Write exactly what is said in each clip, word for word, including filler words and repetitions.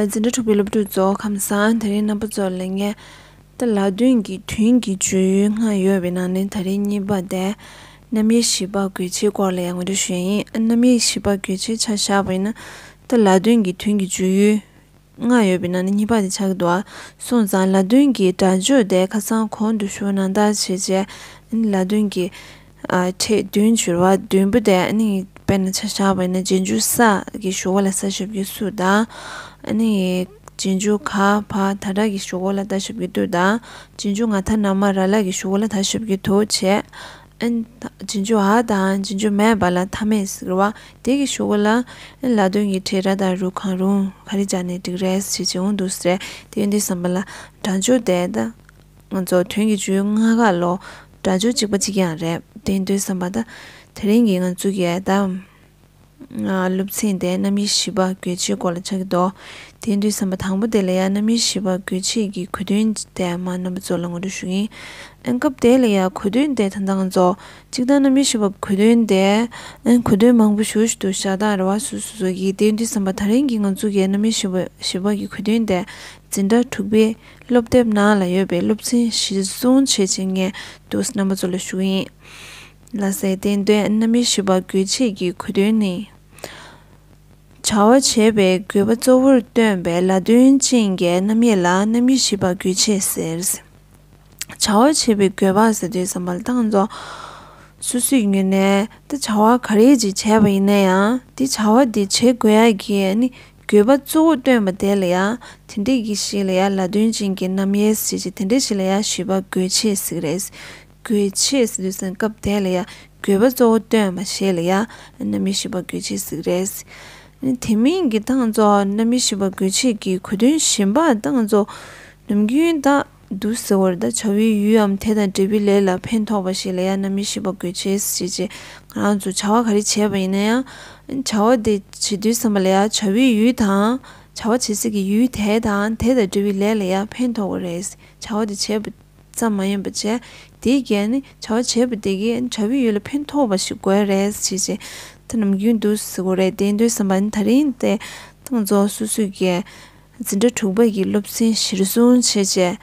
འཛིན་གྲྭ་དྲུག་པའི་སློབ་ཕྲུག་ཚོ་ཁམས་བཟང་། དེ་རིང་རྣམ་པ་ཚོ་ལ་ངས་ད་ལ་དོན་གྱི་དོན་གྱི་སྦྱོར་ཡུལ་ལྔ་ཡོད་པའི་ནང་ནས་ད་རིང་གཉིས་པ་དེ་རྣམ་དབྱེ་བཞི་པ་དགོས་ཆེད་སྐོར་ལ་ཡང་ངོ་སྤྲོད་ཞུ་ཡ་ཡིན། རྣམ་དབྱེ་བཞི་པ་དགོས་ཆེད་ཆ་བཞག་པ་ཡིན་ན། ད་ལ་དོན་གྱི་དོན་གྱི་སྦྱོར་ཡུལ་ལྔ་ཡོད་པའི་ནང་ནས་གཉིས་པ་དེ་ཆགས་ཀྱི་འདུག་ཨ། སོང་ཙང་ལ་དོན་གྱི་སྒྲ་སྦྱོར་དེ་ཁ་སང་གོང་དུ་ཞུས་གནང་ལྟར་བྱས་རྗེས། ལ་དོན་གྱི་ཨ་ཕྲད་བདུན་སྦྱོར་བ་བདུན་པོ་དེ་ཨ་ནི་དཔེར་ན་ཆ་བཞག་པ་ཡིན་ན། རྗེས་འཇུག་ས་གི་ཞོགས་ཀ་ལ་ས་ཞབས་ཀྱུ་སུ་དང་། ཨ་ནི་རྗེས་འཇུག་ག་བ་ད་དྲག་གི་ཞོགས་ཀ་ལ་ད་ཞབས་ཀྱུ་དུ་དང་། རྗེས་འཇུག་ང་ད་ན་མ་ར་ལ་གི་ཞོགས་ཀ་ལ་ད་ཞབས་ཀྱུ་དུ་བྱས། ཨ་ནི་ད་རྗེས་འཇུག་འ་དང་རྗེས་འཇུག་མས་བ་ལ་མཐའ་མེད་ཟེར་བ་དེ་གི་ཞོགས་ཀ་ལ། ཨ་ནི་ལ་དོན་གྱི་ཕྲད་ར་དང་རུ་གང་རུང་ག་རེ་སྦྱར་ནས་འགྲིག་རེད་ཟེར་བྱས་འོང་འདུག་ཟེར། དེ་ཡིན་དུས་ཙམ་པ་ལ་སྒྲ་སྦྱོར་དེ་ད། ང་ཚོ་དོན་གྱི་སྦྱོར་ཡུལ་ལྔ་ཀ་ལོ། སྒྲ་སྦྱོར་གཅིག་པ་གཅིག་རྐྱང་རེད། དེ་ཡིན་དུས་ཙམ་པ་ད། དེ་རིང་གི་ང་ཚོ་གི་ད། སློབ་ཚན་དེ་རྣམ་དབྱེ་བཞི་པ་དགོས་ཆེད་སྐོར་ལ་ཆགས་ཀྱི་འདུག། དེ་ཡིན་དུས་ཙམ་པ་དང་པོ་དེ་ལ་ཡང་རྣམ་དབྱེ་བཞི་པ་དགོས་ཆེད་ཀྱི་གོ་དོན་དེ་མར་རྣམ་པ་ཚོ་ལ་ངོ་སྤྲོད་ཞུ་གི་ཡིན། ཨ་སྐབས་དེ་ལ་ཡང་གོ་དོན་དེ་ད་ལྟ་ང་ཚོ་གཅིག་དང་རྣམ་དབྱེ་བཞི་པ་གོ་དོན་དེ། ཨ་གོ་དོན་མང་པོ་ཞུ་ཞུ་འདུག་བཞག་སྟངས་རེད་བ་སོ་སོ་སོ་གི། དེ་ཡིན་དུས་ཙམ་པ་ད་རིང་གི་ང་ཚོ་གི་རྣམ་དབྱེ་བཞི་པ་བཞི་པ་གི་གོ་དོན་དེ། འཛིན་གྲྭ་དྲུག་པའི་སློབ་དེབ་ནང་ལ་ཡོད་པའི་སློབ་ཚན་གཞིར་བཟུང་བྱས་བྱས་ངས་འདུག་རྣམ་པ་ཚོ་ལ་ཞུ་གི་ཡིན། ལ་སའི་བསྟན་དོན་རྣམ་དབྱེ་བཞི་པ་དགོས་ཆེད་ཀྱི་གོ་དོན་ནི། བྱ་བ་བྱེད་པའི་དགོས་པ་གཙོ་བོར་སྟོན་པའི་ལ་དོན་ཅན་གྱི་རྣམ་དབྱེ་ལ་རྣམ་དབྱེ་བཞི་པ་དགོས་ཆེད་ཟེར། བྱ་བ་བྱེད་པའི་དགོས་པ་ཟེར་དུས་ཙམ་པ་ལ་ད་ང་ཚོ་སོ་སོའི་ངོས་ནས་ད་བྱ་བ་ག་རེ་ཅིག་བྱས་པ་ཡིན་ན་ཡང་དེ་བྱ་བ་དེ་བྱེད་དགོས་ཡ་གི་ནི་དགོས་པ་གཙོ་བོ་སྟོན་པ་དེ་ལ་ཡང་དེ་འདྲས་ཀྱི་ཞིག་ལ་ཡང་ལ་དོན་ཅན་གྱི་རྣམ་དབྱེ་ཟེར་ཅིག་དེ་འདྲས་ཞིག་ལ་ཡང་བཞི་པ་དགོས་ཆེད་ཟེར་གི་རེད། དགོས་ཆེད་ཟེར་དུས་ཙམ་སྐབས་དེ་ལ་ཡང་དགོས་པ་གཙོ་བོ་སྟོན་པ་ཞིག་ལ་ཡང་རྣམ་དབྱེ་བཞི་པ་དགོས་ཆེད་ཟེར་གི་རེད། དེ་མིན་གྱི་ད་ང་ཚོ་རྣམ་དབྱེ་བཞི་པ་དགོས་ཆེད་ཀྱི་གོ་དོན་གཞན་པ་ད་ང་ཚོ་ནམ་རྒྱུན་ད་འདུག་ཟེར་བར་ད་བྱ་བའི་ཡུལ་འམ་དེ་དང་འབྲེལ་བའི་ལས་ལ་ཕན་ཐོགས་པ་ཞིག་ལ་ཡང་རྣམ་དབྱེ་བཞི་པ་དགོས་ཆེད་ཟེར་བྱས་ང་རང་ཚོ་བྱ་བ་ག་རེ་བྱས་པ་ཡིན་ན་ཡང་བྱ་བ་དེ་བྱེད་དུས་ཙམ་པ་ལ་ཡང་བྱ་བའི་ཡུལ་དང་བྱ་བ་བྱེད་སའི་གི་ཡུལ་དེ་དང་དེ་དང་འབྲེལ་བའི་ལས་ལ་ཡང་ཕན་ཐོགས་པ་རེད། བྱ་བ་དེ་བྱས་པ་ཙམ་མ་ཡིན་པ་བྱས། དེའི་གན་ནི་བྱ་བ་བྱེད་པ་དེ་གིས་བྱ་བའི་ཡུལ་ལ་ཕན་ཐོགས་པ་ཞིག་དགོས་རེད་ཟེར་བྱས། ད་ནམ་རྒྱུན་འདུག་ཟེར་གོ་རེད། དེ་འདུག་བསམ་པ་ནི་ད་རིང་དེ་ད་ང་ཚོ་སོ་སོའི་གི་འཛིན་གྲྭ་དྲུག་པ་གི་སློབ་ཚན་གཞིར་བཟུང་བྱས་བྱས།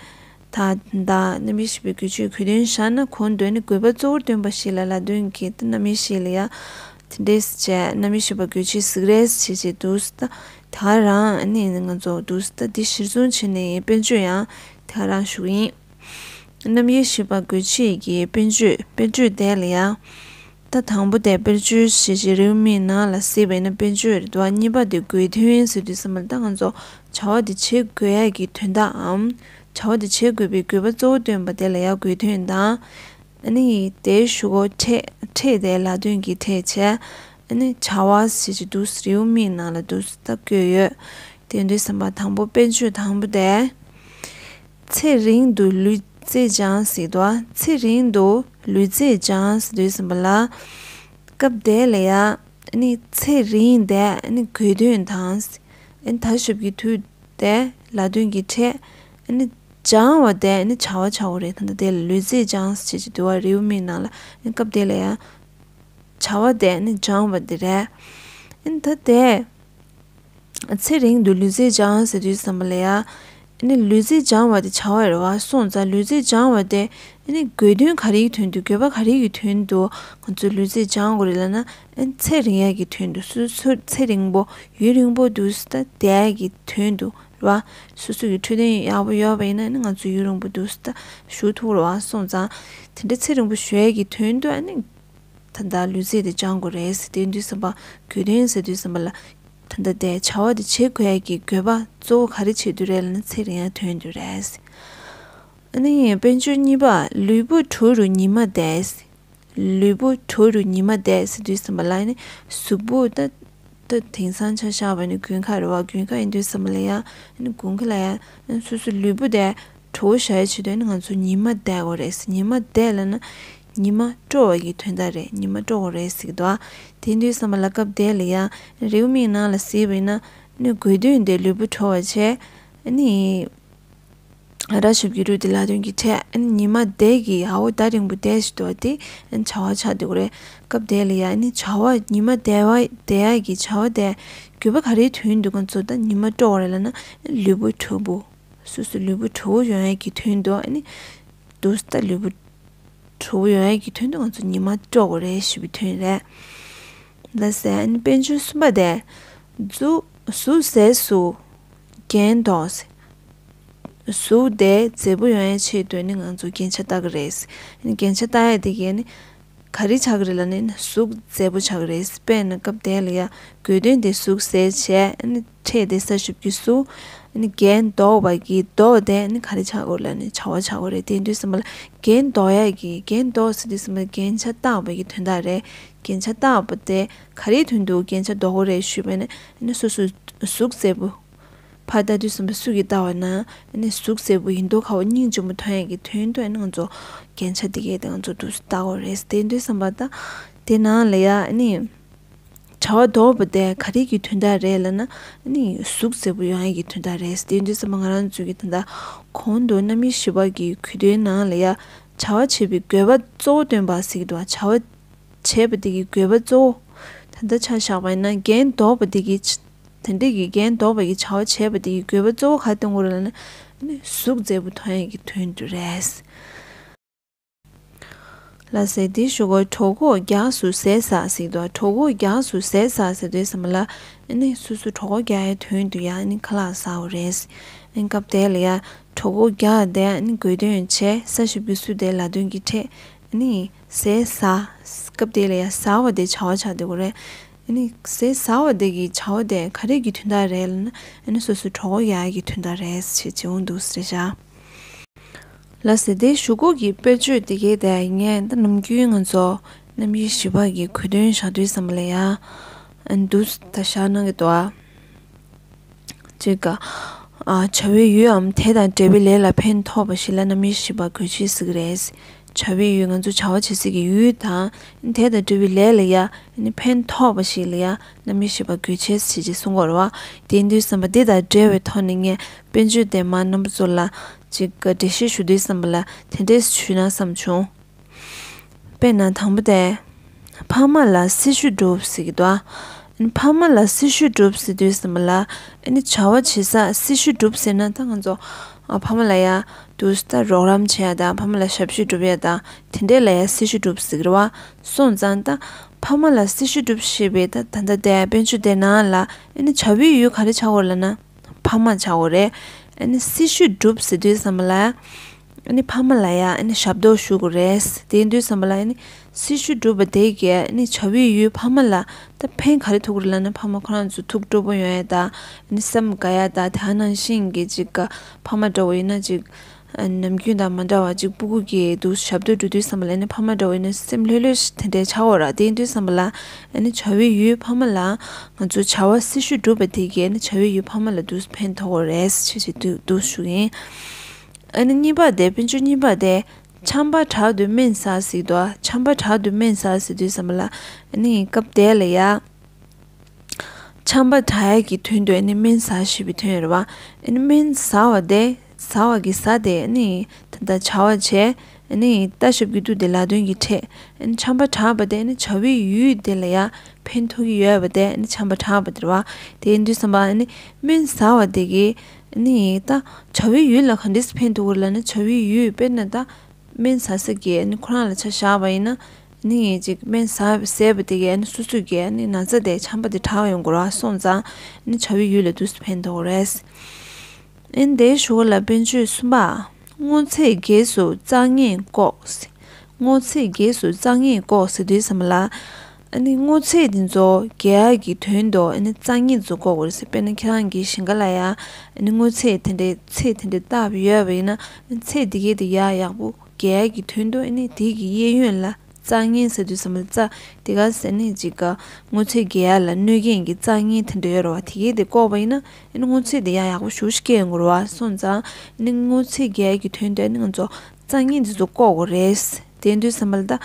ད་ད་རྣམ་དབྱེ་བཞི་པའི་དགོས་ཆེད་གོ་དོན་བཞག་ན་གོང་དུ་ནི་དགོས་པ་གཙོ་བོར་སྟོན་པ་ཞིག་ལ་ལ་དོན་གྱི་ད་རྣམ་དབྱེ་ཞིག་ལ་ཡ། དེ་འདྲས་བྱས་རྣམ་དབྱེ་བཞི་པ་དགོས་ཆེད་ཟེར་གི་རེད་ཟེར་བྱས་འདུག་ད་ད་རང་ནི་ང་ཚོ་འདུག་ད་འདི་གཞིར་བཟུང་བྱས་ནས་དཔེར་བརྗོད་ཡང་ད་རང་ཞུ་གི་ཡིན། རྣམ་དབྱེ་བཞི་པ་དགོས་ཆེད་ཀྱི་དཔེར་བརྗོད་དཔེར་བརྗོད་དེ་ལ་ཡང་། ད་དང་པོ་དེ་དཔེར་བརྗོད་ཞེས་བྱའི་རེའུ་མིག་ནང་ལ་གཟིགས་པ་ཡིན་ན་དཔེར་བརྗོད་རེད་འདུག་གཉིས་པ་དེ་དགོས་དོན་ཟེར་དུས་ཙམ་པ་ལ་ད་ང་ཚོ་བྱ་བ་དེ་བྱེད་དགོས་ཡ་གི་དོན་དག་འམ། བྱ་བ་དེ་བྱེད་དགོས་པའི་དགོས་པ་གཙོ་བོ་སྟོན་པ་དེ་ལ་ཡང་དགོས་དོན་དང་། ཨ་ནི་དེའི་གཞུག་གུ་ཕྲད་ཕྲད་དེ་ལ་དོན་གྱི་ཕྲད་བྱས། ཨ་ནི་བྱ་བ་ཞེས་བྱའི་འདུག་རེའུ་མིག་ནང་ལ་འདུག་ད་བཀོད་ཡོད། དེ་དུས་ཙམ་པ་དང་པོ་དཔེར་བརྗོད་དང་པོ་དེ། ཚེ་རིང་དུ་ལུས་རྩལ་སྦྱངས་ཟེར་འདུག་ཚེ་རིང་དུ་ལུས་རྩལ་སྦྱངས་ཟེར་དུས་ཙམ་པ་ལ། སྐབས་དེ་ལ་ཡ། ཨ་ནི་ཚེ་རིང་དེ་ཨ་ནི་དགོས་དོན་དང་། ཨ་ནི་ད་ཞབས་ཀྱུ་དུ་དེ་ལ་དོན་གྱི་ཕྲད། ཨ་ནི་སྦྱང་བ་དེ་ཨ་ནི་བྱ་བ་བྱ་བ་རེད། ད་ལྟ་དེ་ལ་ལུས་རྩལ་སྦྱངས་ཟེར་གྱི་འདུག་བ་རེའུ་མིག་ནང་ལ། ཨ་ནི་སྐབས་དེ་ལ་ཡ། བྱ་བ་དེ་ཨ་ནི་སྦྱང་བ་དེ་རེད། ཨ་ནི་ད་དེ། ཚེ་རིང་དུ་ལུས་རྩལ་སྦྱངས་ཟེར་དུས་ཙམ་པ་ལ་ཡ། ཨ་ནི་ལུས་རྩལ་སྦྱང་བ་དེ་བྱ་བ་རེད་བ། སོང་ཙང་ལུས་རྩལ་སྦྱང་བ་དེ་ཨ་ནི་དགོས་དོན་ག་རེའི་དོན་དུ་དགོས་པ་ག་རེ་གི་དོན་དུ་ང་ཚོས་ལུས་རྩལ་སྦྱང་དགོས་རེད་ལབ་ན། ཨ་ནི་ཚེ་རིང་ཡ་གི་དོན་དུ་སོ་སོ་ཚེ་རིང་པོ་ཡུན་རིང་པོ་འདུག་ད་བསྡད་ཡ་གི་དོན་དུ་རེད་བ། སོ་སོ་གི་འཕྲོད་བསྟེན་ཡག་པོ་ཡོད་པ་ཡིན་ན་ཨ་ནི་ང་ཚོ་ཡུན་རིང་པོ་འདུག་ད་བཞུགས་ཐུབ་རེད་བ། སོང་ཙང་དེ་འདྲ་ཚེ་རིང་པོ་བཞུགས་ཡ་གི་དོན་དུ་ཨ་ནི། ད་ལྟ་ལུས་རྩལ་དེ་སྦྱང་དགོས་རེད་ཟེར་དེ་དུས་ཙམ་པ་དགོས་དོན་ཟེར་དུས་ཙམ་པ་ལ། ད་ལྟ་དེ་བྱ་བ་དེ་བྱེད་དགོས་ཡ་གི་དགོས་པ་གཙོ་བོ་ག་རེ་བྱེད་དུས་རེད་ལབ་ན་ཚེ་རིང་ཡ་དོན་དུ་རེད། ཨ་ནི་དཔེར་བརྗོད་གཉིས་པ་ལུས་པོ་དྲོ་རུ་ཉི་མ་བསྡད། ལུས་པོ་དྲོ་རུ་ཉི་མ་བསྡད་ཟེར་དུས་ཙམ་པ་ལ་ཨ་ནི་གཟུགས་པོ་ད་ད་དེང་སང་ཆ་བཞག་པ་ནི་དགུན་ཁ་རེད་བ། དགུན་ཁ་ཡིན་དུས་ཙམ་པ་ལ་ཡ་ཨ་ནི་དགུན་ཁ་ལ་ཡ་ཨ་ནི་སོ་སོ་ལུས་པོ་དེ། གྲོགས་བྱ་ཡ་ཆེད་དུ་ནི་ང་ཚོ་ཉི་མ་བསྡད་དགོས་རེད། ཉི་མ་བསྡད་ལབ་ན་ཉི་མ་དཀྲོག་པ་གི་དོན་དག་རེད། ཉི་མ་དཀྲོག་དགོས་རེད་ཟེར་གི་འདུག་དེ་དུས་ཙམ་པ་ལ་སྐབས་དེ་ལ་ཡང་རེའུ་མིག་ནང་ལ་གཟིགས་པ་ཡིན་ན་ནི་དགོས་དོན་དེ་ལུས་པོ་དྲོ་བ་བྱས་ནི་ ར་ཞབས་ཀྱུ་རུ་དེ་ལ་དོན་གྱི་ཕྲད། ཨ་ནི་ཉི་མ་དེ་གི་འོ་ད་རིང་པོ་དེ་ཞིག་འདུག་པ་དེ་ཨ་ནི་བྱ་བ་ཆགས་བསྡད་ཀྱི་རེད། སྐབས་དེ་ལ་ཡ་ཨ་ནི་བྱ་བ་ཉི་མ་དེ་བ་དེ་ཡ་གི་བྱ་བ་དེ་དགོས་པ་ག་རེའི་དོན་དུ་ང་ཚོ་ད་ཉི་མ་དཀྲོག་པ་རེད་ལབ་ན། ལུས་པོ་དྲོ་པོ། སོ་སོ་ལུས་པོ་དྲོ་པོ་ཡོང་ཡ་གི་དོན་དུ། ཨ་ནི་དུས་ད་ལུས་པོ་དྲོ་པོ་ཡོང་ཡ་གི་དོན་དུ་ང་ཚོ་ཉི་མ་དཀྲོག་དགོས་རེད་ཞེས་པའི་དོན་རེད། ལགས་སེ། ཨ་ནི་དཔལ་འབྱོར་གསུམ་པ་དེ། གཟུགས་གཟུགས་ཟས་སུ་རྒྱན་འདོགས་ཟེར། གཟུགས་དེ་མཛེས་པོ་ཡོང་ཡ་ཆེད་དུ་ནི་ང་ཚོ་རྒྱན་ཆ་བཏགས་ཀྱི་རེད། ཨ་ནི་རྒྱན་ཆ་བཏགས་ཡ་དེ་གས་ནི་ག་རེ་ཆགས་ཀྱི་རེད་ལབ་ན་ནི་གཟུགས་མཛེས་པོ་ཆགས་ཀྱི་རེད། དཔེར་ན་སྐབས་དེ་ལ་ཡ་དགོས་དོན་དེ་གཟུགས་ཟས་བྱས། ཨ་ནི་ཕྲད་དེ་ས་ཞབས་ཀྱུ་གཟུགས། ཨ་ནི་རྒྱན་འདོགས་པ་གི་འདོགས་དེ་ནི་ག་རེ་ཆགས་ཀྱི་རེད་ལབ་ན་བྱ་བ་ཆགས་ཀྱི་རེད། དེ་ཡིན་དུས་ཙམ་པ་ལ་རྒྱན་འདོགས་ཡ་གི་རྒྱན་འདོགས་ཟེར་དུས་ཙམ་པ་ལ་རྒྱན་ཆ་བཏགས་པ་གི་དོན་དག་རེད། རྒྱན་ཆ་བཏགས་པ་དེ་ག་རེའི་དོན་དུ་རྒྱན་ཆ་འདོགས་ཀྱི་རེད་ཞུས་པ་ཡིན་ན། ཨ་ནི་སོ་སོའི་གཟུགས་མཛེས་པོ། ཕར་ལྟ་དུས་ཙམ་པ་སུ་གིས་ལྟ་བ་ན་ཨ་ནི་གཟུགས་མཛེས་པོ་ཡིན་མདོག་ཁ་པོ་སྙིང་རྗེ་མོ་མཐོང་ཡ་གི་དོན་དུ་ཨ་ནི་ང་ཚོ་རྒྱན་ཆ་དེ་གས་དེ་ང་ཚོ་འདུག་སེ་བཏགས་ཀྱི་རེད། དེ་ཡིན་དུས་ཙམ་པ་ད་དེ་ནང་ལ་ཡ་ཨ་ནི་བྱ་བ་འདོགས་པ་དེ་ག་རེ་གི་དོན་དག་རེད་ལབ་ན། ཨ་ནི་གཟུགས་མཛེས་པོ་ཡོང་ཡ་གི་དོན་དག་རེད། དེ་ཡིན་དུས་ཙམ་པ་ང་རང་ཚོ་གི་ད་ལྟ་གོང་དུ་རྣམ་དབྱེ་བཞི་པ་གི་གོ་དོན་ནང་ལ་ཡ་བྱ་བ་བྱེད་པའི་དགོས་པ་གཙོ་བོ་སྟོན་པ་ཟེར་གྱི་འདུག་བ། བྱ་བ་བྱས་པ་དེ་གི་དགོས་པ་གཙོ་བོ། ད་ལྟ་ཆ་བཞག་པ་ཡིན་ན་རྒྱན་འདོགས་པ་དེ་གི་ཆ་དེ་འདྲ་གི་རྒྱན་འདོགས་པ་གི་བྱ་བ་བྱས་པ་དེ་གི་དགོས་པ་གཙོ་བོ་ག་སྟོན་དགོས་རེད་ལབ་ན། ཨ་ནི་གཟུགས་མཛེས་པོ་མཐོང་ཡ་གི་དོན་དུ་རེད། ལགས་སེ། དེའི་གཞུག་གུ་གྲོད་ཁོག་རྒྱགས་སུ་ཟས་ཟ་ཟེར་གྱི་འདུག་གྲོད་ཁོག་རྒྱགས་སུ་ཟས་ཟ་ཟེར་དུས་ཙམ་པ་ལ་ཨ་ནི་སོ་སོ་གྲོད་ཁོག་རྒྱགས་ཡའི་དོན་དུ་ཡ་ཨ་ནི་ཁ་ལག་ཟ་དགོས་རེད། ཨ་ནི་སྐབས་དེ་ལ་ཡ་གྲོད་ཁོག་རྒྱགས་དེ་ཨ་ནི་དགོས་དོན་བྱས། ས་ཞབས་ཀྱུ་སུ་དེ་ལ་དོན་གྱི་ཕྲད། ཨ་ནི་ཟས་ཟ། སྐབས་དེ་ལ་ཡ་ཟ་བ་དེ་བྱ་བ་ཆགས་བསྡད་ཀྱི་རེད། ཨ་ནི་ཟས་ཟ་བ་དེ་གི་བྱ་བ་དེ་ག་རེ་གི་དོན་དག་རེད་ལབ་ན། ཨ་ནི་སོ་སོའི་གྲོད་ཁོག་རྒྱགས་ཡ་གི་དོན་དག་རེད་ཅེས་བྱས་འོང་འདུག་ཟེར་བཞག་ལགས་སེ། དེའི་གཞུག་གུ་གི་དཔེར་བརྗོད་དེ་གས་དེ་ངས་ད་ནམ་རྒྱུན་ང་ཚོ་རྣམ་དབྱེ་བཞི་པ་གི་གོ་དོན་བཞག་དུས་ཙམ་པ་ལ་ཡ་ཨ་ནི་འདུག་སེ་ད་བཞག་གནང་གི་འདུག་ཨ། གཅིག་ག་ཨ། བྱ་བའི་ཡུལ་འམ་དེ་དང་འབྲེལ་བའི་ལས་ལ་ཕན་ཐོགས་པ་ཞིག་ལ་རྣམ་དབྱེ་བཞི་པ་དགོས་ཆེད་ཟེར་གྱི་རེད། བྱ་བའི་ཡུལ། ང་ཚོ་བྱ་བ་བྱེད་སའི་གི་ཡུལ་དང་དེ་དང་འབྲེལ་བའི་ལས་ལ་ཡ་ཨ་ནི་ཕན་ཐོགས་པ་ཞིག་ལ་ཡ་རྣམ་དབྱེ་བཞི་པ་དགོས་ཆེད་ཟེར་ཅེས་གསུང་གི་ཡོད་རེད་བ། དེ་ཡིན་དུས་ཙམ་པ་འདི་དང་འབྲེལ་བའི་ཐོག་ནས་ངས་དཔེར་བརྗོད་དེ་མར་རྣམ་པ་ཚོ་ལ་གཅིག་ག་འགྲེལ་བཤད་ཞུ་དུས་ཙམ་པ་ལ་དེ་འདྲས་ཞུས་ན་བསམ་བྱུང་། དཔེར་ན་དང་པོ་དེ། ཕ་མ་ལ་སྲི་ཞུ་སྒྲུབ་ཟེར་གྱི་འདུག་ཨ། ཕ་མ་ལ་སྲི་ཞུ་སྒྲུབ་ཟེར་དུས་ཙམ་པ་ལ་ཨ་ནི་བྱ་བ་བྱེད་ས། སྲི་ཞུ་སྒྲུབ་ཟེར་ན་ད་ང་ཚོ་ཨ་ཕ་མ་ལ་ཡ་འདུག་སེ་ད་རོགས་རམ་བྱེད་ཡ་དང་ཕ་མ་ལ་ཞབས་ཕྱི་སྒྲུབ་ཡ་དང་དེ་འདྲས་ལ་ཡ་སྲི་ཞུ་སྒྲུབ་ཟེར་གྱི་རེད་བ། སོང་ཙང་ད་ཕ་མ་ལ་སྲི་ཞུ་སྒྲུབ་ཞེས་པའི་ད་ད་ལྟ་དེ་དཔེར་བརྗོད་དེ་ནང་ལ་ཨ་ནི་བྱ་བའི་ཡུལ་ག་རེ་ཆགས་ཀྱི་ཡོད་ལབ་ན། ཕ་མ་ཆགས་ཀྱི་རེད། ཨ་ནི་སྲི་ཞུ་སྒྲུབ་ཟེར་དུས་ཙམ་པ་ལ་ཨ་ནི་ཕ་མ་ལ་ཡ་ཨ་ནི་ཞབས་ཏོག་ཞུ་དགོས་རེད། དེ་ཡིན་དུས་ཙམ་པ་ལ་ཨ་ནི་སྲི་ཞུ་སྒྲུབ་པ་དེ་གས་ཨ་ནི་བྱ་བའི་ཡུལ་ཕ་མ་ལ་ད་ཕན་ག་རེ་ཐོགས་ཀྱི་རེད་ལབ་ན། ཕ་མ་ཁོ་རང་ཚོ་ཐུགས་སྤྲོ་པོ་ཡོང་ཡ་དང་ཨ་ནི་སེམས་དགའ་ཡ་དང་། དེ་ནང་བཞིན་གྱི་ཅིག་ག་ཕ་མ་འདྲ་བོ་ཡིན་ན་ཅིག་ནམ་རྒྱུན་དང་མ་འདྲ་བ་ཅིག་སྤུ་གུ་གི་འདུག་ཞབས་ཏོག་སྒྲུབ་དུས་ཙམ་པ་ལ་ནི་ཕ་མ་འདྲ་བོ་ཡིན་ན་སེམས་ལྷོད་ལྷོད་དེ་འདྲའི་ཆགས་ཀྱི་ཡོད་རེད། དེ་ཡིན་དུས་ཙམ་པ་ལ་ཨ་ནི་བྱ་བའི་ཡུལ་ཕ་མ་ལ་ང་ཚོ་བྱ་བ་སྲི་ཞུ་སྒྲུབ་པ་དེ་གས་ཨ་ནི་བྱ་བའི་ཡུལ་ཕ་མ་ལ་འདུག་ཕན་ཐོགས་ཀྱི་རེད་ཅེས་ཅིག་འདུག་འདུག་ཞུ་གི་ཡིན། ཨ་ནི་གཉིས་པ་དེ། དཔེར་བརྗོད་གཉིས་པ་དེ། ཆམ་པ་དྲག་ཏུ་སྨན་ཟ་ཟེར་གྱི་འདུག་ཨ། ཆམ་པ་དྲག་ཏུ་སྨན་ཟ་ཟེར་དུས་ཙམ་པ་ལ་ཨ་ནི་སྐབས་དེ་ལ་ཡ། ཆམ་པ་དྲག་ཡ་གི་དོན་དུ་ཨ་ནི་སྨན་ཟ་ཞེས་པའི་དོན་ཡོད་རེད་བ། ཨ་ནི་སྨན་ཟ་བ་དེ། ཟ་བ་གི་ཟ་དེ་ཨ་ནི་ད་ལྟ་བྱ་བ་བྱས། ཨ་ནི་ད་ཞབས་ཀྱུ་ཏུ་དེ་ལ་དོན་གྱི་ཕྲད། ཨ་ནི་ཆམ་པ་དྲག་པ་དེ་ཨ་ནི་བྱ་བའི་ཡུལ་དེ་ལ་ཡ་ཕན་ཐོགས་ཀྱི་ཡོད་པ་དེ་ཨ་ནི་ཆམ་པ་དྲག་པ་དེ་རེད་བ། དེ་ཡིན་དུས་ཙམ་པ་ཨ་ནི་སྨན་ཟ་བ་དེ་གིས་ཨ་ནི་ད་བྱ་བའི་ཡུལ་ལ་ག་འདྲས་ཕན་ཐོགས་ཀྱི་རེད་ལབ་ན། བྱ་བའི་ཡུལ་དཔེར་ན་ད། སྨན་ཟ་ས་གི་ཨ་ནི་ཁོ་རང་ལ་ཆ་བཞག་པ་ཡིན་ན། ཨ་ནི་ཅིག་སྨན་ཟ་ཟས་པ་དེ་གིས་ཨ་ནི་སོ་སོ་གི་ཨ་ནི་ན་ཚ་དེ་ཆམ་པ་དེ་དྲག་ཡོང་གི་རེད་བ། སོང་ཙང་ཨ་ནི་བྱ་བའི་ཡུལ་ལ་འདུག་སེ་ཕན་ཐོགས་རེད། ཨ་ནི་དེའི་གཞུག་ལ་དཔེར་བརྗོད་གསུམ་པ། སྔོ་ཚལ་རྒྱས་སུ་རྩ་ངན་བཀོག་སྔོ་ཚལ་རྒྱས་སུ་རྩ་ངན་བཀོག་ཟེར་དུས་ཙམ་པ་ལ། ཨ་ནི་སྔོ་ཚལ་དེ་ཚོ་རྒྱས་ཡག་གི་དོན་དུ་ཨ་ནི་རྩ་ངན་ཚོ་བཀོག་དགོས་རེད་ཟེར། དཔེར་ན་ཁྱེད་རང་གི་ཞིང་ཁ་ལ་ཡ་ཨ་ནི་སྔོ་ཚལ་དེ་འདྲའི་ཚལ་དེ་འདྲའི་བཏབ་ཡོད་པ་ཡིན་ན། ཚལ་དེ་གའི་དེ་ཡག་ཡག་པོ་རྒྱས་ཡག་གི་དོན་དུ་ཨ་ནི་དེ་གི་གཡས་གཡོན་ལ་རྩ་ངན་ཟེར་དུས་ཙམ་པ་ལ། རྩ་དེ་ག་ཟེར་ནས་ཅིག་ག་སྔོ་ཚལ་རྒྱས་ཡག་ལ་གནོད་མཁན་གྱི་རྩ་ངན་དེ་འདྲ་ཡོད་རེད་བ། དེ་གའི་དེ་བཀོག་པ་ཡིན་ན་ཨ་ནི་སྔོ་ཚལ་དེ་ཡག་ཡག་པོ་ཞེ་པོ་ཅིག་སྐྱེ་ཡོང་གི་རེད་བ། སོང་ཙང་ཨ་ནི་སྔོ་ཚལ་རྒྱས་ཡག་གི་དོན་དུ་ཨ་ནི་ང་ཚོ་རྩ་ངན་དེ་ཚོ་བཀོག་དགོས་རེད། དེ་ཡིན་དུས་ཙམ་པ་ལ་ད།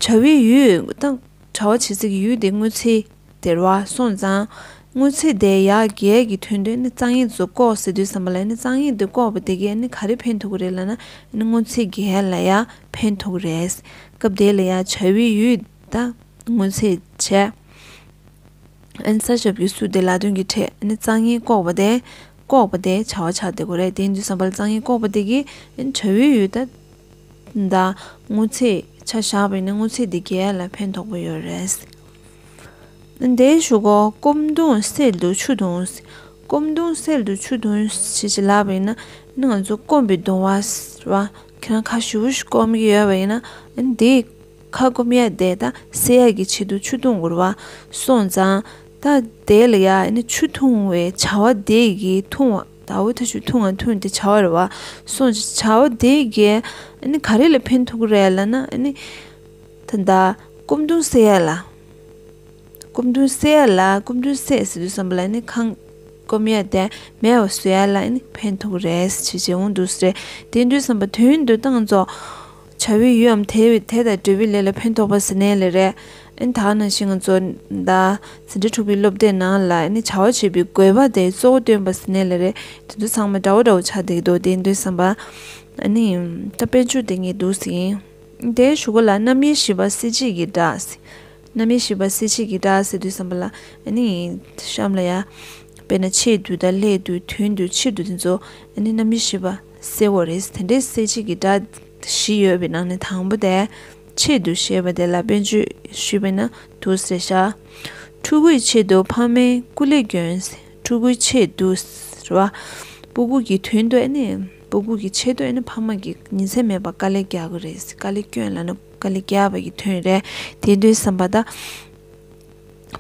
བྱ་བའི་ཡུལ་དང་བྱ་བ་བྱེད་ས་གི་ཡུལ་དེ་སྔོ་ཚལ་དེ་རེད་བ། སོང་ཙང་། སྔོ་ཚལ་དེ་ཡར་རྒྱས་ཀྱི་དོན་དུ་ནི་རྩྭ་ཡན་དེ་ཚོ་བཀོག་ཟེར་དུས་ཙམ་པ་ལ་ནི་རྩྭ་ཡན་དེ་བཀོག་པ་དེ་གས་ནི་ག་རེ་ཕན་ཐོགས་ཀྱི་རེད་ལབ་ན། ནི་སྔོ་ཚལ་རྒྱས་ཡ་ལ་ཡ་ཕན་ཐོགས་ཀྱི་རེད། སྐབས་དེ་ལ་ཡ་བྱ་བའི་ཡུལ་ད་སྔོ་ཚལ་བྱས། ཨ་ནི་ས་ཞབས་ཀྱི་སུ་དེ་ལ་དོན་གྱི་ཕྲད་ནི་རྩྭ་ཡན་བཀོག་པ་དེ། བཀོག་པ་དེ་བྱ་བ་ཆགས་བསྡད་ཀྱི་རེད། དེ་ཡིན་དུས་ཙམ་པ་ལ་རྩྭ་ཡན་བཀོག་པ་དེ་གིས་ཨ་ནི་བྱ་བའི་ཡུལ་ད། ད་སྔོ་ཚལ་ཆ་བཞག་པ་ཡིན་ན་སྔོ་ཚལ་དེ་རྒྱས་ཡ་ལ་ཕན་ཐོགས་པ་ཡོད་རེད། དེའི་གཞུག་གུ་སྐོམ་གདུང་སེལ་དུ་ཆུ་འཐུང་། སྐོམ་གདུང་སེལ་དུ་ཆུ་འཐུང་ཞེས་ཅིག་ལབ་པ་ཡིན་ན། ནི་ང་ཚོ་སྐོམ་པའི་གདུང་བ་ཟེར་བ། ཁྱེད་རང་ཁ་ཞེ་པོ་ཞིག་སྐོམ་གྱི་ཡོད་པ་ཡིན་ན། དེ་ཁ་སྐོམ་ཡ་དེ་ད་སེལ་ཡ་གི་ཆེད་དུ་ཆུ་འཐུང་དགོས་རེད་བ། སོང་ཙང་ད་དེ་ལ་ཡ་ནི་ཆུ་འཐུང་བའི་བྱ་བ་དེ་གི་འཐུང་བ། ད་འོ་ད་ཆུ་འཐུང་བ་འཐུང་དེ་བྱ་བ་རེད་བ། སོང་ཙང་བྱ་བ་དེ་གི་ནི་ག་རེ་ལ་ཕན་ཐོགས་ཀྱི་རེད་ལབ་ན། ནི་ད་ད་སྐོམ་གདུང་སེལ་ཡ་ལ། སྐོམ་གདུང་སེལ་ཡ་ལ། སྐོམ་གདུང་སེལ་ཟེར་དུས་ཙམ་པ་ལ་ནི་ཁ་སྐོམ་ཡ་དེ་མེད་པ་བཟོ་ཡ་ལ་ནི་ཕན་ཐོགས་རེད་ཅེས་བྱས་འོང་འདུག་ཟེར། དེ་དུས་ཙམ་པ་དོན་དུ་ད་ང་ཚོ་བྱ་བའི་ཡུལ་འམ་དེ་དེ་དང་འབྲེལ་བའི་ལས་ལ་ཕན་ཐོགས་པ་ཟེར་ནའི་ལས་རེད། ཨ་ནི་ད་ནང་བཞིན་ང་ཚོ་ད་འཛིན་གྲྭ་དྲུག་པའི་སློབ་དེབ་ནང་ལ་ནི་བྱ་བ་བྱེད་པའི་དགོས་པ་དེ་གཙོ་བོ་བཏོན་པ་ཟེར་ནའི་ལས་རེད། དེ་ཚོ་ཚང་མ་འདྲ་བོ་འདྲ་བོ་ཆགས་བསྡད་འདུག་དེ་དུས་ཙམ་པ་ཨ་ནི་ད་དཔལ་འབྱོར་དེ་ངས་འདུག་ཟིན། དེའི་གཞུག་གུ་ལ་རྣམ་དབྱེ་བཞི་པ་གསལ་བྱེད་ཀྱི་སྒྲ། རྣམ་དབྱེ་བཞི་པ་གསལ་བྱེད་ཀྱི་སྒྲ་ཟེར་དུས་ཙམ་པ་ལ་ཨ་ནི་གཤམ་ལ་ཡ། དཔེར་ན་ཆེད་དུ་དང་སླད་དུ་དོན་དུ་ཕྱིར་དུ་དེ་ཚོ་ཨ་ནི་རྣམ་དབྱེ་བཞི་པ་གསལ་བོ་རེད། དེ་འདྲའི་གསལ་བྱེད་ཀྱི་སྒྲ་བཞི་ཡོད་པའི་ནང་ནས་དང་པོ་དེ་ཆེད་དུ་ཞེས་པ་དེ་ལ་དཔེ་བརྗོད་ཞུས་པས་ན་འདུག་ཟེར་ཤག་ཕྲུ་གུའི་ཆེད་དུ་ཕ་མའི་སྐུ་ལས་བསྐྱོན། ཕྲུ་གུའི་ཆེད་དུ་ཟེར་བ། སྤུ་གུ་གི་དོན་དུ་ཨ་ནི་སྤུ་གུ་གི་ཆེད་དུ་ཨ་ནི་ཕ་མ་གིས་ཉིན་མཚན་མེད་པར་དཀའ་ལས་རྒྱག་གི་རེད། དཀའ་ལས་བསྐྱོན་ལབ་ན་དཀའ་ལས་རྒྱག་པ་གི་དོན་རེད། དེ་དུས་ཙམ་པ་ད་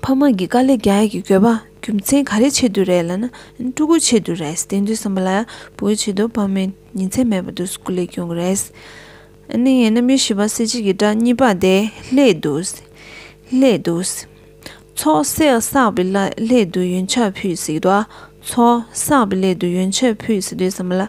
ཕ་མ་གིས་དཀའ་ལས་རྒྱག་ཡ་གི་དགོས་པ་རྒྱུ་མཚན་ག་རེ་ཆེད་དུ་རེད་ལབ་ན་ཨ་ནི་ཕྲུ་གུའི་ཆེད་དུ་རེད། དེ་དུས་ཙམ་པ་ལ་ཡ་སྤུ་གུའི་ཆེད་དུ་ཕ་མས་ཉིན་མཚན་མེད་པར་དུ་སྐུ་ལས་བསྐྱོན་གི་རེད། ཨ་ནི་རྣམ་དབྱེ་བཞི་པ་གསལ་བྱེད་ཀྱི་སྒྲ་གཉིས་པ་དེ་སླད་དུ། སླད་དུ། ཚོགས་བསགས་བསགས་པའི་ལ་སླད་དུ་ཡོན་ཆབ་ཕུལ་ཟེར་གྱི་འདུག་ཚོགས་བསགས་པའི་སླད་དུ་ཡོན་ཆབ་ཕུལ་ཟེར་དུས་ཙམ་པ་ལ།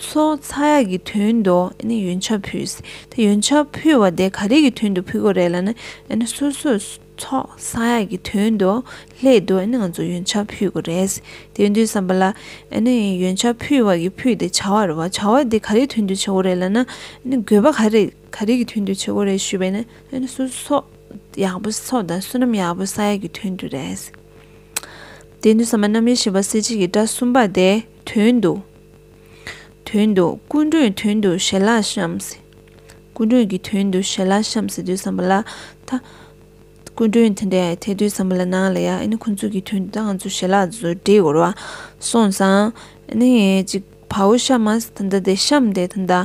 ཚོགས་བསགས་ཡག་གི་དོན་དུ་ཨ་ནི་ཡོན་ཆབ་ཕུལ་ཟེར། ད་ཡོན་ཆབ་ཕུལ་བ་དེ་ག་རེ་གི་དོན་དུ་ཕུལ་དགོས་རེད་ལབ་ན། ཨ་ནི་སོ་སོས་ཚོགས་བསགས་ཡག་གི་དོན་དུ་སླད་དུ་ཨ་ནི་ང་ཚོ་ཡོན་ཆབ་ཕུལ་དགོས་རེད། དེ་ཡིན་དུས་ཙམ་པ་ལ་ཨ་ནི་ཡོན་ཆབ་ཕུལ་བ་གི་ཕུལ་དེ་བྱ་བ་རེད་བ། བྱ་བ་དེ་ག་རེའི་དོན་དུ་བྱེད་དགོས་རེད་ལབ་ན། ཨ་ནི་དགོས་པ་ག་རེ་ག་རེ་གི་དོན་དུ་བྱེད་དགོས་རེད་ཞུས་པས་ན། ཨ་ནི་སོ་སོ་ཡག་པོ་ཚོགས་དང་བསོད་ནམས་ཡག་པོ་བསགས་ཡག་གི་དོན་དུ་རེད། དེ་དུས་ཙམ་པ་རྣམ་དབྱེ་བཞི་པ་གསལ་བྱེད་ཀྱི་སྒྲ་གསུམ་པ་དེ་དོན་དུ། དོན་དུ་སྐུ་མགྲོན་དོན་དུ་ཞལ་ལག་བཤམས། སྐུ་མགྲོན་གྱི་དོན་དུ་ཞལ་ལག་བཤམས་ཟེར་དུས་ཙམ་པ་ལ་ད། སྐུ་མགྲོན་དེ་འདྲ་དེ་དུས་ཙམ་པ་ལ་ནང་ལ་ཡ་ཨ་ནི་ཁོང་ཚོ་གི་དོན་དུ་ད་ང་ཚོ་ཞལ་ལག་ཚོ་སྦྲེལ་དགོས་རེད་བ། སོང་ཙང་ཨ་ནི་ཅིག་བའུ་བཤམས་མ་ད་ལྟ་དེ་བཤམས་དེ་ད་ལྟ། བྱ་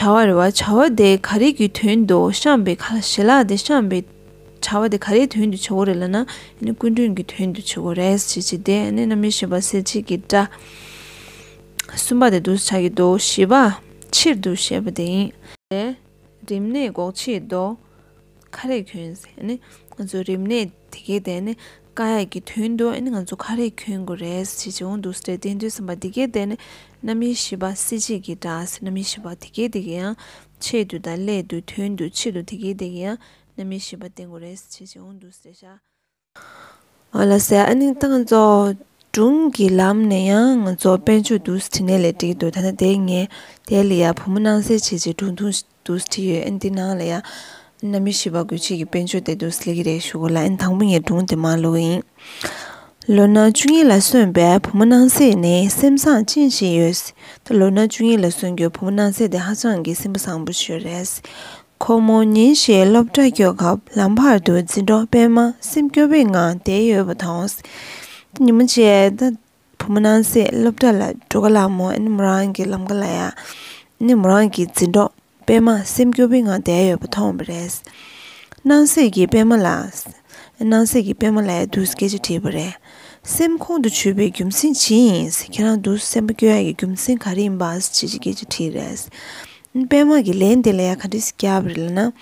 བ་རེད་བ། བྱ་བ་དེ་ག་རེ་གི་དོན་དུ་བཤམས་པའི་ག་ཞལ་ལག་དེ་བཤམས་པའི་བྱ་བ་དེ་ག་རེའི་དོན་དུ་བྱེད་དགོས་རེད་ལབ་ན། ཨ་ནི་སྐུ་མགྲོན་གྱི་དོན་དུ་བྱེད་དགོས་རེད་ཞེས་བྱས་ཏེ། ཨ་ནི་རྣམ་དབྱེ་བཞི་པ་གསལ་བྱེད་ཀྱི་སྒྲ་གསུམ་པ་དེ་འདུག་སེ་ཆགས་ཀྱི་འདུག་བཞི་པ་ཕྱིར་དུ་ཞེས་པ་དེ་ཡིན། རིམས་ནད་འགོག་ཆེད་དུ། ཁ་རས་གྱོན་ཟེར་ནི། ང་ཚོ་རིམས་ནད་དེ་གའི་དེ་ནི་བཀག་ཡག་གི་དོན་དུ་ཨ་ནི་ང་ཚོ་ཁ་རས་གྱོན་དགོས་རེད་ཟེར་བྱས་འོང་འདུག་ཟེར། དེ་དུས་ཙམ་པ་དེ་གའི་དེ་ནི་རྣམ་དབྱེ་བཞི་པ་གསལ་བྱེད་ཀྱི་སྒྲ་ཟེར། རྣམ་དབྱེ་བཞི་པ་དེ་གའི་དེ་གའི་ཡང་ཆེད་དུ་དང་སླད་དུ་དོན་དུ་ཕྱིར་དུ་དེ་གའི་དེ་གའི་ཡང་རྣམ་དབྱེ་བཞི་པ་བསྟན་དགོས་རེད་ཟེར་བྱས་འོང་འདུག་ཟེར་ཤག་འོ་ལགས་སོ། ཨ་ནི་ད་ང་ཚོ་སྒྲུང་གི་ལམ་ནས་ཡང་ང་ཚོ་དཔལ་འབྱོར་འདུག་སེ་བྲིས་ནའི་ལས་འགྲིག་འདུག་ད་ལྟ་དེ་ངས་དེ་ལ་ཡ་བུ་མོ་སྣང་གསལ་བྱས་བྱས་སྒྲུང་ཐུང་འདུག་སེ་བྲིས་ཡོད། ཨ་ནི་འདི་ནང་ལ་ཡ་རྣམ་དབྱེ་བཞི་པ་དགོས་ཆེད་ཀྱི་དཔལ་འབྱོར་དེ་འདུག་སེ་སླེབས་ཀྱི་རེད་ཞུ་དགོས་ལ། ཨ་ནི་དང་པོ་ངས་སྒྲུང་དེ་མར་ཀློག་གི་ཡིན། ལོ་ན་བཅུ་གཉིས་ལ་སོན་པའི་བུ་མོ་སྣང་གསལ་ནི་སེམས་བཟང་ཅན་ཞིག་ཡོད། ད་ལོ་ན་བཅུ་གཉིས་ལ་སོན་རྒྱུའི་བུ་མོ་སྣང་གསལ་དེ་ཧ་ཅང་གི་སེམས་པ་བཟང་པོ་ཞིག་རེད། ཁོ་མོ་ཉིན་ཞིག་སློབ་གྲྭར་སྐྱོད་སྐབས་ལམ་བར་དུ་འཛིན་གྲོགས་པད་མ་སེམས་སྐྱོ་བའི་ངང་བསྡད་ཡོད་པ་མཐོང་། ཉིན་མོ་བྱས་ད་བུ་མོ་སྣང་གསལ་སློབ་གྲྭ་ལ་འགྲོ་ག་ལ་མོ་ཨ་ནི་མོ་རང་གི་ལམ་ཁ་ལ་ཡ་ཨ་ནི་མོ་རང་གི་འཛིན་གྲོགས་པད་མ་སེམས་སྐྱོ་བའི་ངང་བསྡད་ཡོད་པ་མཐོང་བ་རེད། སྣང་གསལ་གྱིས་པད་མ་ལ། སྣང་གསལ་གྱིས་པད་མ་ལ་ཡ་འདུག་སེ་སྐད་ཆ་དྲིས་པ་རེད། སེམས་ཁོང་དུ་ཆུད་པའི་རྒྱུ་མཚན་ཇི་ཡིན། ཁྱེད་རང་འདུག་སེ་སེམས་པ་སྐྱོ་ཡ་གི་རྒྱུ་མཚན་ག་རེ་ཡིན་པ་ཞེས་སྐད་ཆ་དྲིས་རེད། པད་མ་གིས་ལན་དེ་ལ་ཡ་ག་འདྲ་སེ་བརྒྱབ་པ་རེད་ལབ་ན།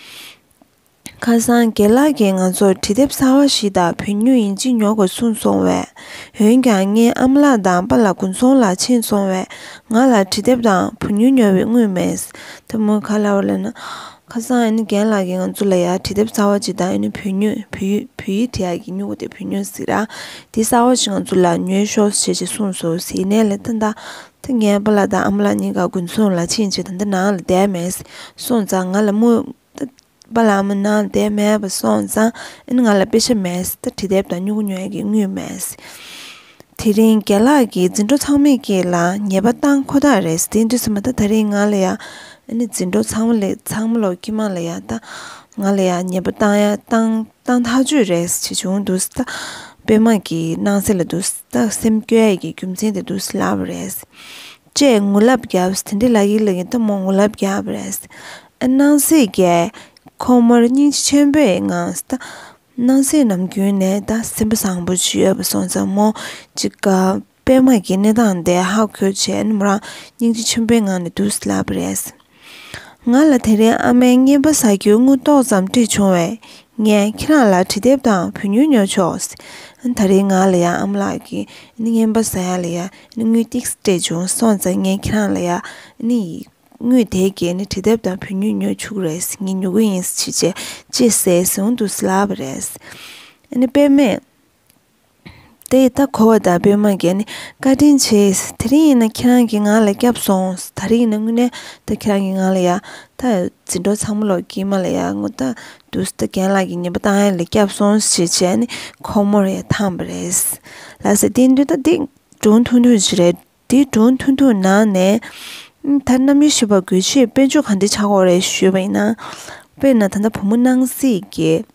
ཁ་སང་རྒན་ལགས་ཀྱིས་ང་ཚོར་འབྲི་དེབ་གསར་བ་ཞིག་དང་བོད་སྨྱུག་ཡིན་གཅིག་ཉོ་དགོས་གསུངས་སོང་བས། འོན་ཀྱང་ངའི་ཨ་མ་ལགས་དང་པཱ་ལགས་དགུན་ཚོང་ལ་ཕྱིན་སོང་བས། ང་ལ་འབྲི་དེབ་དང་བོད་སྨྱུག་ཉོ་བའི་དངུལ་མེད། དེ་མོ་ག་ལབ་པ་ལབ་ན། ཁ་སང་ཨ་ནི་རྒན་ལགས་ཀྱིས་ང་ཚོ་ལ་ཡ་བྲིས་དེབ་གསར་བ་ཅིག་དང་ཨ་ནི་བོད་སྨྱུག་བོད་ཡིག་བོད་ཡིག་བྲིས་ཡག་གི་སྨྱུ་གུ་དེ་བོད་སྨྱུག་ཟེར་ར། དེ་གསར་བ་ཞིག་ང་ཚོ་ལ་ཉོས་ཤོག་ཟེར་བྱས་གསུངས་སོང་ཟེར་ནས་ལས་ད་ད་ད་ངའི་པཱ་ལགས་དང་ཨ་མ་ལགས་གཉིས་ཀ་དགུན་ཚོང་ལ་ཕྱིན་བྱས་ད་ད་ནང་ལ་བསྡད་མེད་སོང་ཙང་ང་ལ་མུ་ད་པཱ་ལགས་ཨ་མ་ནང་ལ་བསྡད་མེད་པ་སོང་ཙང་ཨ་ནི་ང་ལ་དཔེ་ཆ་མེད་ད་བྲིས་དེབ་དང་སྨྱུ་གུ་ཉོ་ཡག་གི་དངུལ་མེད། དེ་རིང་རྒན་ལགས་ཀྱིས་འཛིན་གྲོགས་ཚང་མས་ཀྱིས་ལ་ཉེས་པ་བཏང་ཁོ་ཐག་རེད་དེ་འདྲ་སོང་མ་ད་ད་རིང་ང་ལ་ཡ་ཨ་ནི་འཛིན་གྲོགས་ཚང་མ་ལས་ཚང་མ་ལོ་ཁྱི་མ་ལ་ཡ་ད་ང་ལ་ཡ་ཉེས་པ་བཏང་ཡ་བཏང་བཏང་ཐག་ཆོད་རེད་ཅེས་བྱུང་འདུག་ད་པད་མ་གི་སྣང་གསལ་ལ་འདུག་ད་སེམས་སྐྱོ་ཡ་གི་རྒྱུ་མཚན་དེ་འདུག་ལབ་པ་རེད། ཅེས་ངུ་ལབ་བརྒྱབ་དེ་འདྲ་ལ་ཡི་ལ་ཡི་ད་མོ་ངུ་ལབ་བརྒྱབ་པ་རེད། ཨ་སྣང་གསལ་གྱིས་ཁོ་མོར་སྙིང་རྗེ་ཆེན་པོའི་ངང་ད་སྣང་གསལ་ནམ་རྒྱུན་ནས་ད་སེམས་པ་བཟང་པོ་ཅིག་ཡོད་པ་སོང་ཙང་མོ་ཅིག་ག་པད་མ་གི་གནས་སྟངས་དེ་ཧ་གོ་བྱས་ནས་མོ་རང་སྙིང་རྗེ་ཆེན་པོའི་ངང་ནས་འདུག་ལབ་པ་རེད། ང་ལ་དེ་རིང་ཨ་མས་རྔན་པ་ཟ་རྒྱུའི་དངུལ་ཏོག་ཙམ་སྤྲད་བྱུང་བས་ངས་ཁྱེད་རང་ལ་བྲིས་དེབ་དང་བོད་སྨྱུག་ཉོ་ཆོག་ད་རིང་ང་ལ་ཡང་ཨ་མ་ལགས་ཀྱིས་རྔན་པ་ཟ་ཡ་ལ་ཡ་དངུལ་ཏིག་སྤྲད་བྱུང་སོང་ཙང་ངས་ཁྱེད་རང་ལ་ཡ་ནི། དངུལ་དེ་གས་ནི་བྲིས་དེབ་དང་བོད་སྨྱུག་ཉོ་ཆུག་རེད་ངས་ཉོ་གི་ཡིན་ཅི་བྱས་ཅེས་ཟེར་ཟུང་དུ་ལབ་པ་རེད། ཨ་ནི་པད་མས་དེ་ད་གོ་བ་དང་པད་མ་གས་ནི་བཀའ་དྲིན་ཆེ་དེ་རིང་ཡིན་ན་ཁྱེད་རང་གིས་ང་ལ་སྐྱབས་སོང་ད་རིང་ཡིན་ན་དངོས་གནས་ད་ཁྱེད་རང་གིས་ང་ལ་ཡ་ད་འཛིན་གྲོགས་ཚང་མ་ལོ་ཀྱི་མ་ལ་ཡ་ངོ་ད་དུས་ད་རྒན་ལགས་ཀྱི་ཉེས་པ་བཏང་ཡ་ལ་སྐྱབས་སོང་ཅེས་བྱས་ནི་ཁོ་མོར་ཡ་ཐང་པ་རེད། ལ་ཟེར་དེ་འདུག་ད་འདི་སྒྲུང་ཐུང་ཐུང་ཞིག་རེད། དེའི་སྒྲུང་ཐུང་ཐུང་ནང་ནས་ད་རྣམ་དབྱེ་བཞི་པ་དགོས་ཆེད་དཔལ་འབྱོར་ག་འདྲ་ཆགས་ཀྱི་ཡོད་རེད་ཞུས་པ་ཡིན་ན། དཔེར་ན་ད་ལྟ་བུ་མོ་སྣང་སྲིད་ཀྱིས་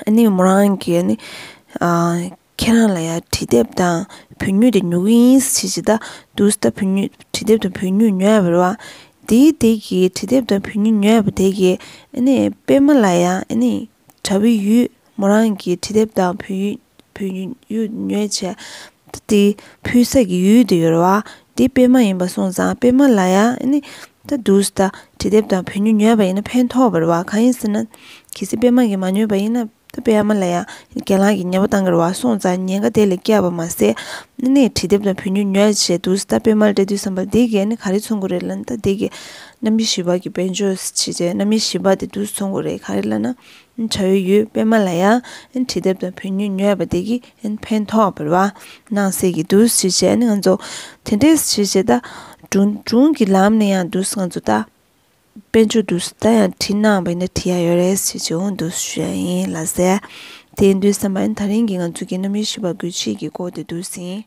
ཨ་ནི་མོ་རང་གིས་ཨ་ནི་ཨ་ཁྱེད་རང་ལ་ཡ་བྲིས་དེབ་དང་བོད་སྨྱུག་དེ་ཉོ་གི་ཡིན་ཟེར་ཅིག་ད་དུས་ད་བོད་སྨྱུག་བྲིས་དེབ་དང་བོད་སྨྱུག་ཉོ་ཡ་བར་བ། དེའི་དེ་གིས་བྲིས་དེབ་དང་བོད་སྨྱུག་ཉོ་ཡ་བ་དེ་གིས་ཨ་ནི་པད་མ་ལ་ཡ་ཨ་ནི་གྲྭ་བའི་ཡུལ་མོ་རང་གི་བྲིས་དེབ་དང་བོད་ཡིག་བོད་ཡིག་ཉོས་བྱས། ད་དེ་ཕུལ་ས་གི་ཡུལ་དེ་ཡོད་རེད་བ། དེ་པད་མ་ཡིན་པ་སོང་ཙང་པད་མ་ལ་ཡ་ཨ་ནི་ད་དུས་ད་བྲིས་དེབ་དང་བོད་སྨྱུག་ཉོས་པ་ཡིན་ན་ཕན་ཐོགས་པ་རེད་བ། གང་ཡིན་ཟེར་ན་གལ་སྲིད་པད་མ་གིས་མ་ཉོས་པ་ཡིན་ན་ད་པད་མ་ལ་ཡ་རྒན་ལགས་ཀྱིས་ཉེས་པ་བཏང་གི་རེད་བ། སོང་ཙང་ཉེན་ཁ་དེ་ལས་བསྐྱབས་པ་མ་ཟད་ཨ་ནི་བྲིས་དེབ་དང་བོད་སྨྱུག་ཉོས་བྱས་དུས་ད་པད་མ་ལ་སྤྲད་དུས་བསམ་པ་དེ་གིས་ཨ་ནི་ག་རེ་མཚོན་གི་རེད་ལབ་ན་ད་དེ་གིས་རྣམ་དབྱེ་བཞི་པ་གི་དཔལ་འབྱོར་ཅེས་བྱས་རྣམ་དབྱེ་བཞི་པ་དེ་དུས་མཚོན་གི་རེད། ག་རེ་ལབ་ན། བྱ་བའི་ཡུལ་པད་མ་ལ་ཡང་བྲིས་དེབ་དང་བོད་སྨྱུག་ཉོས་པ་དེ་གིས་ཕན་ཐོགས་པ་རེད་བ། སྣང་གསལ་གྱི་འདུག་ཞེས་བྱས་ནས་ང་ཚོ་དེ་འདྲས་ཞེས་བྱས་ད་སྒྲུང་སྒྲུང་གི་ལམ་ནས་ཡང་འདུག་ང་ཚོ་ད་དཔལ་འབྱོར་འདུག་ད་ཡང་བྲིས་གནང་བ་ཡིན་ན་བྲིས་ཡ་ཡོད་རེད་ཞེས་བྱས་འོང་འདུག་ཞུ་ཡ་ཡིན་ལ་ཟེར། དེ་ཡིན་དུས་བསམ་པ་ཡིན་ད་རིང་གི་ང་ཚོ་གི་རྣམ་དབྱེ་བཞི་པ་དགོས་ཆེད་ཀྱི་སྐོར་དེ་འདུག་ཟིན།